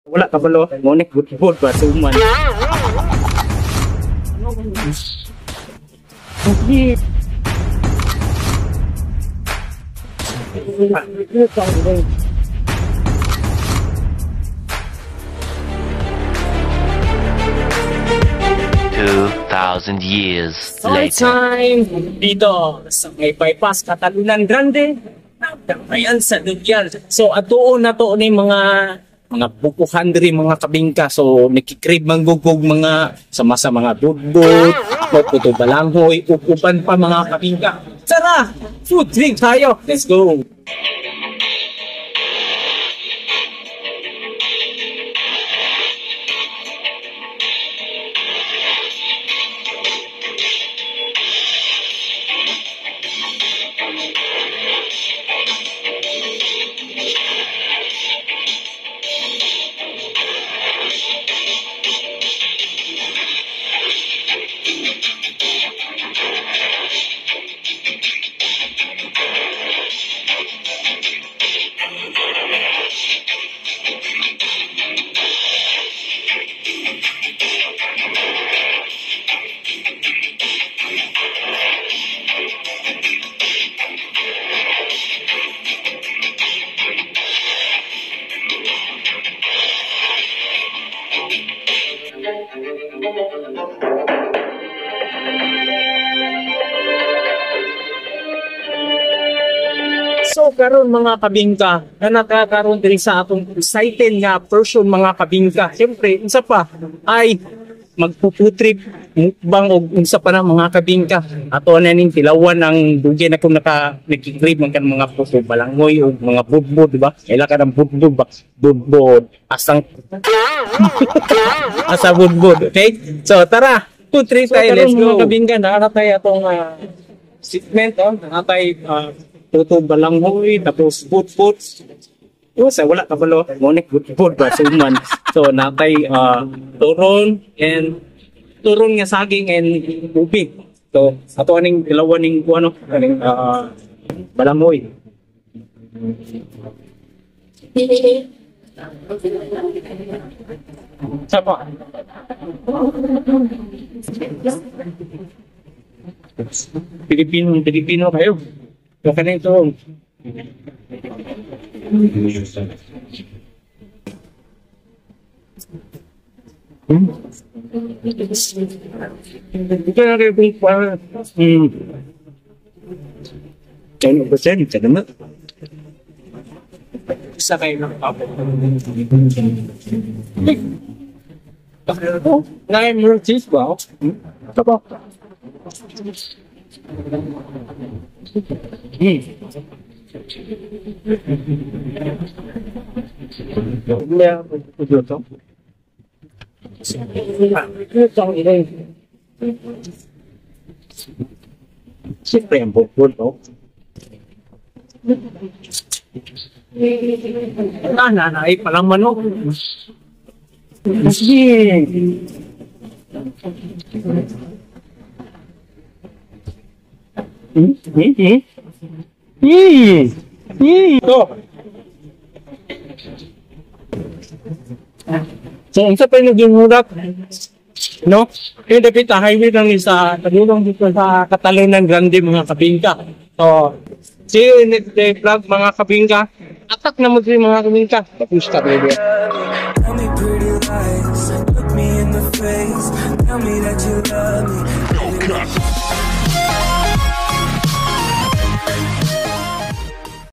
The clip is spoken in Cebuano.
Wala kabalo, mo ni budbud ba suman. 2,000 years Story later. time dito sa may bypass Catalunan Grande, ayan sa Dugyal. So atuon na to ni mga bukuhan diri, mga kabingka. So nakikrib manggugog mga sama sa mga budbud, puto balanghoy, ug uban pa, mga kabingka. Tara, food drink tayo. Let's go. So karon, mga kabingka, na nakakaroon diri sa atong excited nga person, mga kabingka. Siyempre, unsa pa ay magpu-food trip, mukbang og unsa pa na, mga kabingka. Ato na ning tilawan ang dugay na kung naka nagki-crave man kan mga puto balanghoy o mga budbud, di ba? Kaila ka ng budbud ba? Budbud. Asang asa budbud, okay? So tara, food trip tayo, let's go. Mga kabingka, nakakatay atong shipment, oh, nakatay puto balanghoy, tapos budbud. Oh, sa wala kabalo, mo ni budbud ba suman. So natay turon and turon nga saging and ubi. So ato aning ilawan ning ano aning balanghoy. Sapa. Pilipino, Pilipino kayo. Okay na ito. Ito na kayo kung parang 10%, salamat. Isa kayo ng kapo. Oh, nine more cheese ba? Ito ba? Yeah, ito. Siyempre, ang bukod, no? Ah, nanay, palang manok. Sige. Ito. So, unsa pa yung naging hurak? No? Yung dapit highway lang sa tagulong dito sa Catalunan Grande, mga kabingka. So, see you in next day vlog, mga kabingka. Atak na mo mga kabingka. Tapos ka, baby. Tell me pretty lies, look me in the face. Tell me that you love me.